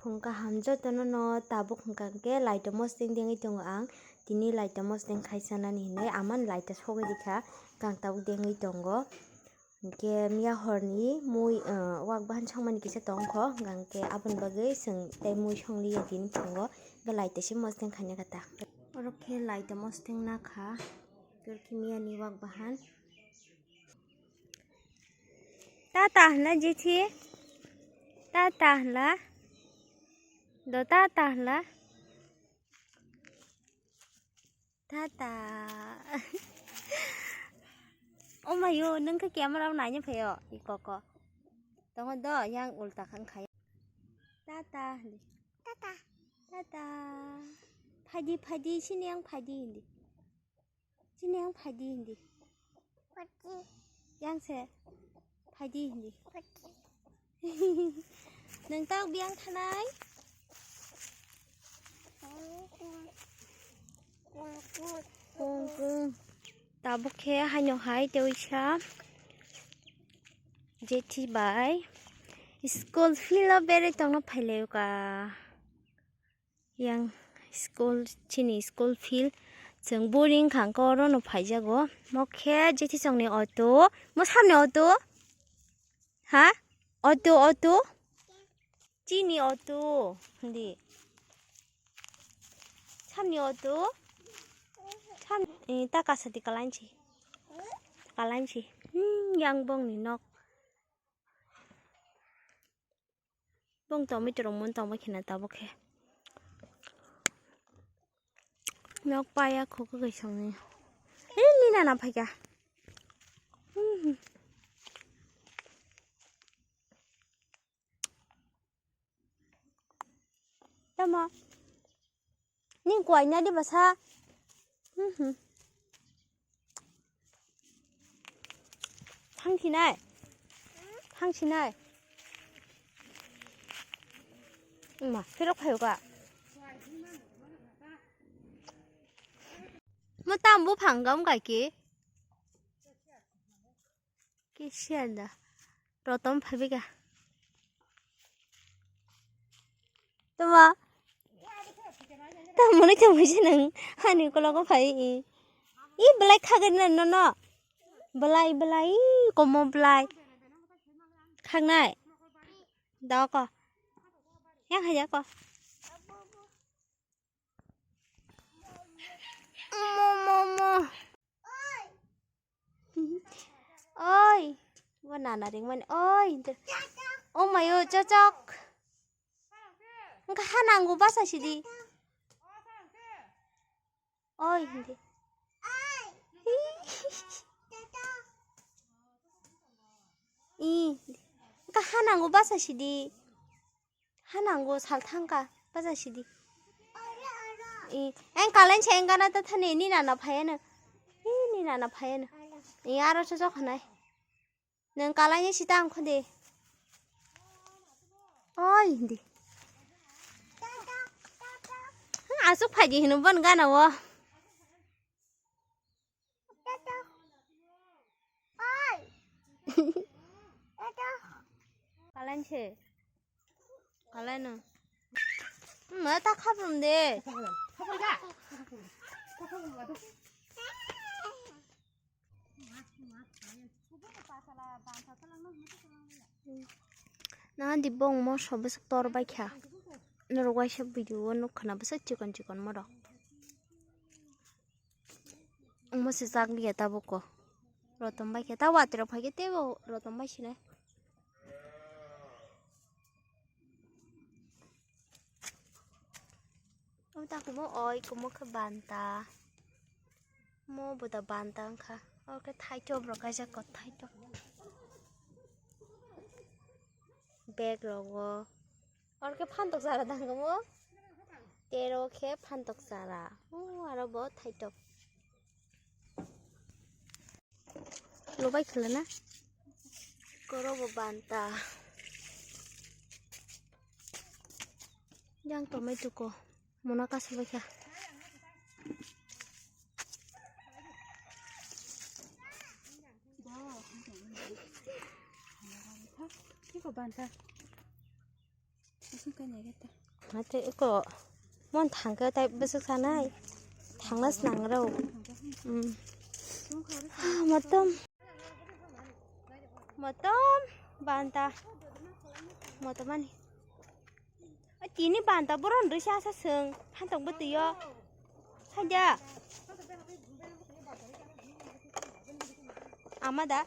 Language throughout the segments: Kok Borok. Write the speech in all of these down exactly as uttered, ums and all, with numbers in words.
Phung kaham jotono no tabuk hwnkha khe laita mosodeng dengwi tongo ang. Tini laita mosodeng khai sanani hinwi amani laita sogwi rikha, kang tabuk dengwi tongo. Hinkhe miya horni mui, ah, wak bahan songmani kisa tongkho, hinkhe aboni bagwi chwng tei mui songliya tini phungo, hinkhe laita se mosodeng khaina kha ta. Oro khe laita mosodeng nakha, tor khe miyani wak bahan. Tata hwnla jethi. Tata hwnla. Do tata hwnla. Tata. O mayo, nung khe camera o naina phaio, i koko. Tongo do, yang ulta khan khai. Tata hwnli. Tata. Tata. Phaidi, phaidi, sini yang phaidi hwnli. Chini yang phaidi hindi. Phaidi. Yang se phaidi hindi. Phaidi. Nang tau biang thanai. Kung, kung. Kung, kung. Tabuk khe haino hai tei uisa jethi bai school field o berai tongna phailaio ka. Yang school, chini school field, chwng boring kha, hwnkhe oro no phaijago. Mo khe jethi chwngni auto, mo samni auto, ha? Auto, auto? Chini auto, hindi. Samni auto? Sam, eh, ta kasa di kalanchi. Kalanchi. Hmm, yang bongni nok. Bong tongwi twrwngmung tongma khina tabuk khe. Nok paya kho kwkhwi songni. Ei, nina na phaikha. Hmm. Tamo. Ning kuaina di basa. Hmm. Thangsinai. Thangsinai. Ma, phirok phayo ka. Mo tam buphang gam kai ki. Kisian da. Rotom phaibika. Tama. Tamo ni tamo si nang. Hani kologo phai i. I belai khagani na no no. Belai belai komo belai. Khagnai. Da ko. Yang haja ko. Mo, mo, mo. Oi. Bo nana ringmani. Oi. O mayo, chochok. Wngkha ha nango basa sidi. Oi, hindi. I. Wngkha ha nango basa sidi. Hanango sal thangka, baja sidi. I, ang kalain se engana ta thani, ni nana phayano. I, ni nana phayano. I, aro chojok hanai. Nang kalain sita ang khode. Oi, hindi. Hmm, asuk phaidi hino bon gana wo. Kalain se. Kalaino. Ma ta khaprum de. Na di bong mo sobo tor bai kha. Norok waisa video o nuk khna bwsa chikon chikon mo rok. Omo se jak liya tabuk ko. Rotom bai khe ta watwi rok phai khe teibo rotom bai sinai. Omo ta kumo oi, kumo khe banta. Mo bo da banta wngkha. Oro khe thaitok rok kaijak ko, thaitok. Bag rogo. Oro khe phantok chara dangamo. Tero khe phantok chara. O aro bo thaitok. Lobai khlana. Koro bo banta. Yang tomai tuko. Mona kasu bai kha. Iko banta. Hate iko mon thangke tai bwswk sanai thangna swnang rw. Hmm. Motom. Motom banta. Motomani. Tini banta boron risa sa sung. Hantok bwtwi o. Haja. Ama da.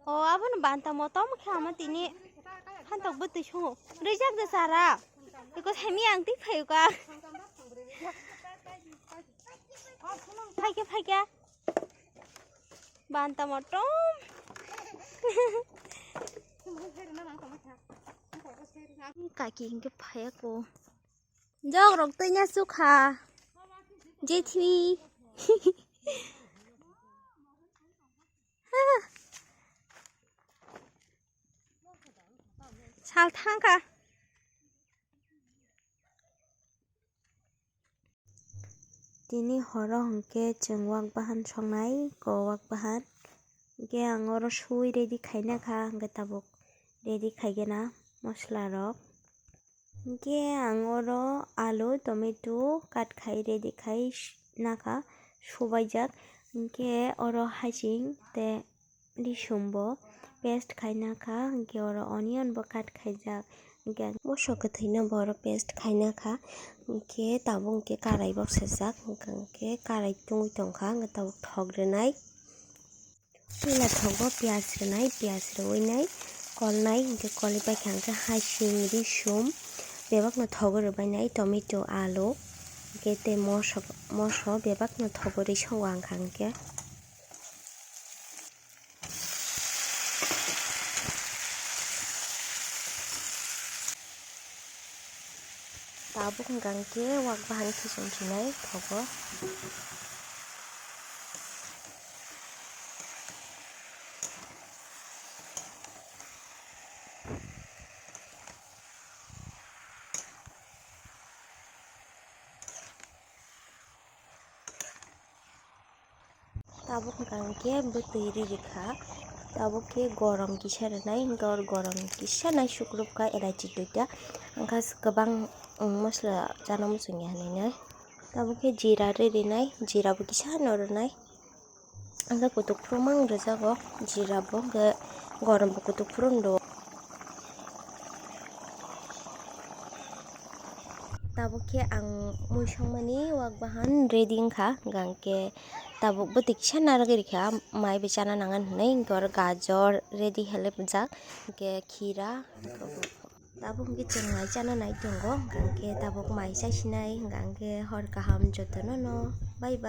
O, abono banta motom khe ama tini. Hantok bwtwi sungo. Rijak de sara. Iko semi ang twi phayo ka. Phaikya, phaikya. Banta motom. Kaki hingke phaya ko. Jok rok twi nya sukha. Jethi. Sal thangkha. Tini horo hwnkhe chwng wak bahan songnai, ko wak bahan. Hwnkhe ang oro sui ready khaina kha, hwnkhe tabuk ready khaigena mosola rok. Hwnkhe ang oro alu, tomato cut khai ready khai nakha, subaijak. Hwnkhe oro haching tei risum bo paste khaina kha, hwnkhe oro onion bo cut khaijak. Hwnkhe moso kwthwino bo oro paste khaina kha, hwnkhe tabuk hwnkhe karai bok sajak, hwnkhe karai tungwi tongkha, hwnkhe tabuk thok rwnai. Puila thogo piyaj rwnai, piyaj rwinai kolnai, hwnkhe kolwi paikha hwnkhe haching, risum, bebakno thogo rwbainai, tomato, alu, hwnkhe tei moso, moso bebakno thogo rwi songo ang kha hwnkhe. Tabuk hwnkha hwnkhe wak bahan khe chwng sinai thogo. Tabuk hwnkha hwnkhe bwtwi ri rikha, tabuk khe gorom kisa rwnai, hwnkhe oro gorom kisa nai sukrupkha elaichi duita, hwnkhe kwbang, um, mosola chana muchungya hinwi nai. Tabuk khe jira ri rinai, jira bo kisa no rwnai, hwnkhe kutuk phuru mang rwjago, jira bo hwnkhe gorom bo kutuk phuru no rwo. Tabuk khe ang mui songmani wak bahan ready wngkha, hwnkhe tabuk bwtwi kisa narwgwi rikha, mai bai chana nangan hinwi, hwnkhe oro gajor ready khailai phaijak, hwnkhe khira, tabuk hwnkhe chwng mai chana nai tongo, hwnkhe tabuk mai chasinai, hwnkhe hor kaham jotono no, bye bye.